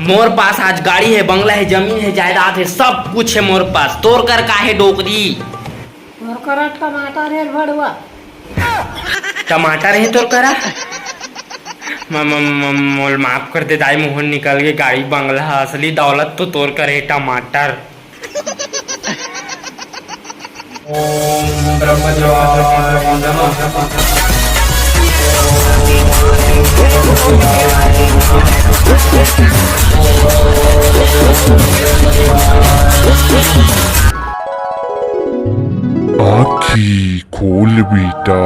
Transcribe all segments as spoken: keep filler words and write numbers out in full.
मोर पास आज गाड़ी हे, बंगला हे, जमीन हे, जायदाद हे, सब कुछ हे मोर पास। तोर कर का हे डोकरी? मोर करा टमाटर हे भड़वा। टमाटर हे तोर करा? म-, म-, म-, मोल माफ कर दे दाई, मोहन निकल गे गाड़ी बंगला, असली दौलत तो तोर कर हे टमाटर। ओम ब्रह्मज्वालाय नमः। आँखी खोल बेटा।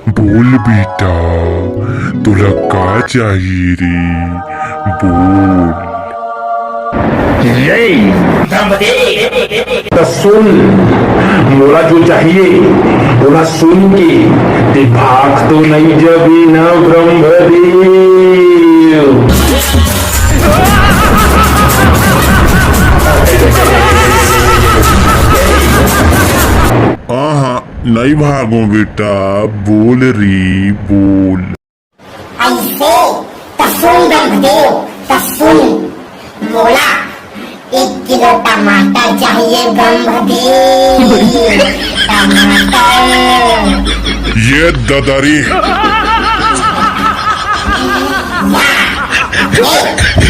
बोल बेटा, तोला का चाहिए रे? बोल। ये त सुन, मोला जो चाहिए, ओला सुन के ते भाग तो नहीं जबे ना ब्रह्मदेव। आहा, नहीं भागो बेटा, बोल रे, बोल। अइसे त सुन ब्रह्मदेव, त सुन, मोला एक किलो टमाटर चाहिए ब्रह्मदेव, टमाटर। ये ददरी। या, ये